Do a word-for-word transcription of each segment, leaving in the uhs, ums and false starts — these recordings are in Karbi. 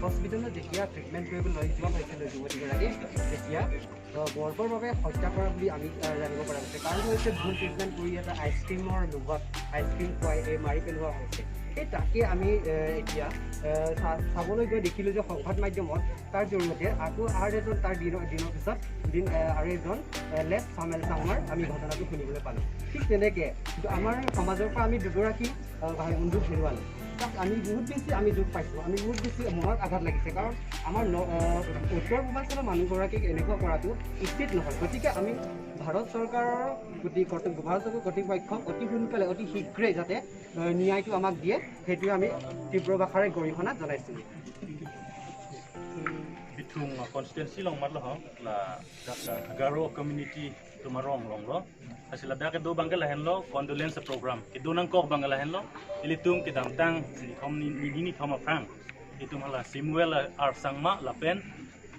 হস্পিটেলত যেতিয়া ট্ৰিটমেণ্ট কৰিবলৈ লৈ যোৱা হৈছিলে যুৱতীগৰাকী, তেতিয়া, আহ, গৰ্ভপাতৰ বাবে হত্যা কৰা বুলি আমি, আহ, জানিব পৰা গৈছে। কাৰণ হৈছে ভুল ট্ৰিটমেণ্ট কৰি এটা আইচক্ৰীমৰ লোভত আইচক্ৰীম খুৱাই এই মাৰি পেলোৱা হৈছে। এই তাকে আমি, আহ, এতিয়া, আহ, চা-, চাবলৈ গৈ দেখিলোঁ যে সংবাদ মাধ্যমত তাৰ জৰিয়তে আকৌ আৰু এজন তাৰ দিনৰ, দিনৰ পিছত দিন, আহ, আৰু এজন, আহ, লেফ্ট চামেল চাংমাৰ আমি ঘটনাটো শুনিবলৈ পালোঁ। ঠিক তেনেকে কিন্তু আমাৰ সমাজৰ পৰা আমি দুগৰাকী, আহ, ভাই বন্ধু হেৰুৱালোঁ। তাক আমি বহুত বেছি আমি দুখ পাইছোঁ, আমি বহুত বেছি মনত আঘাত লাগিছে। কাৰণ আমাৰ ন-, আহ, উত্তৰ পূৰ্বাঞ্চলৰ মানুহগৰাকীক এনেকুৱা কৰাটো উচিত নহয়। গতিকে আমি ভাৰত চৰকাৰৰ প্ৰতি কৰ্তব্য, ভাৰত চৰকাৰৰ কৰ্তৃপক্ষক অতি সোনকালে, অতি শীঘ্ৰে যাতে, আহ, ন্যায়টো আমাক দিয়ে, সেইটোৱে আমি তীব্ৰ ভাষাৰে গৰিহণা জনাইছোঁ। Bithung constituency along matlo ho, la dak Garo community atum arong along lo. Lasi ladak kedo abangke lahenlo condolence program. Kedo nangkok abangke lahenlo. Ilitum kedamtang nithom ni, ni, ni, nithom aphrang, itum hala Samuel R Sangma lapen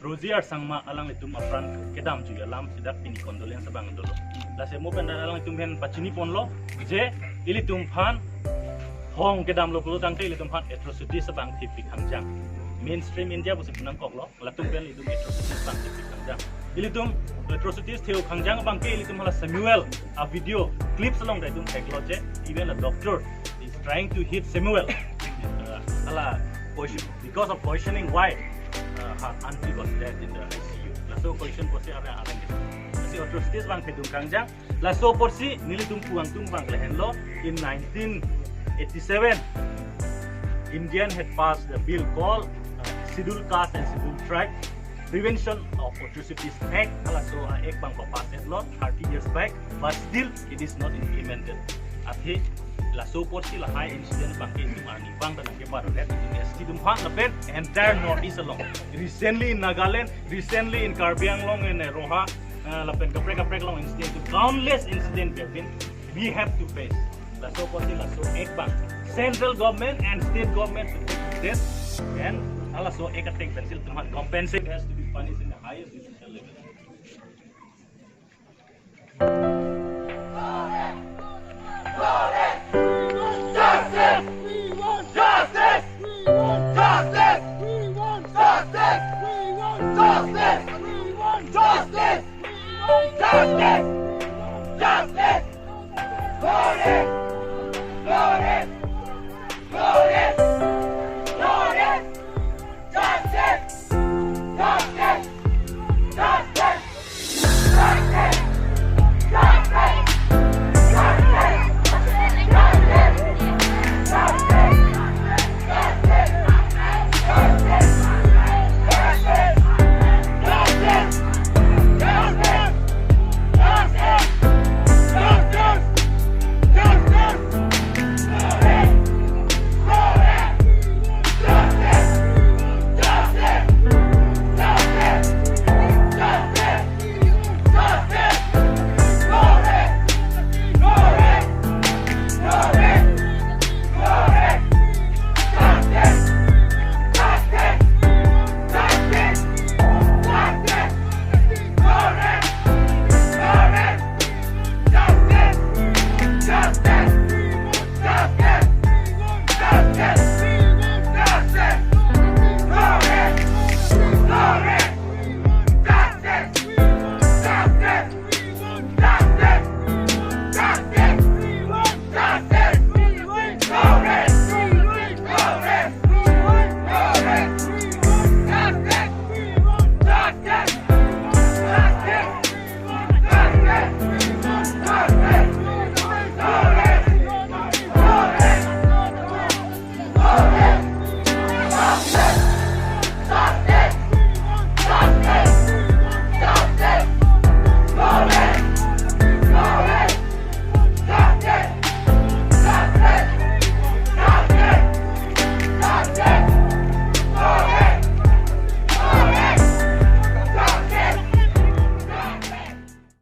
Rosie R Sangma alanglitum apran kedamjui alam si dak pini condolence abang dolo. Lasi mo pen dak alanglitum pen pachini ponlo je ilitum aphan hong kedamlo pulo tangte ilitum aphan atrocities abang thip pik hangjang. Mainstream India pusi pu nangkoklo. Latum pen ilitum atrocities abang thip pik hangjang. Ilitum atrocities thip hangjang abangke ilitum hala Samuel a-video clips along ta itum theklong je even a doctor is trying to hit Samuel. Uh, hala question, because of questioning why, uh, her auntie was dead in the I C U. Laso question pusi areng areng. Lasi atrocities abang thip hangjang. Laso apotsi nelitum puang tung abang lahenlo, in nineteen eighty-seven, Indian had passed the bill called, uh, Scheduled Caste and Scheduled Tribe Prevention of Atrocities Act. Halaso a-act abang pass etlo thirty years back, but still it is not implemented. Athe laso apotsi lahai incident abangke itum arni abang ta nangkeparodet, itum S T atum aphan lapen entire North East along. Recently in Nagaland, recently in Karbi Anglong and, uh, Roha, uh, lapen kaprek kaprek along incident, countless incident have been, we have to face. Laso apotsi laso act abang central government and state government should take this, and halaso act ateng pensi itum aphan compensate has to be punished in the highest judicial level.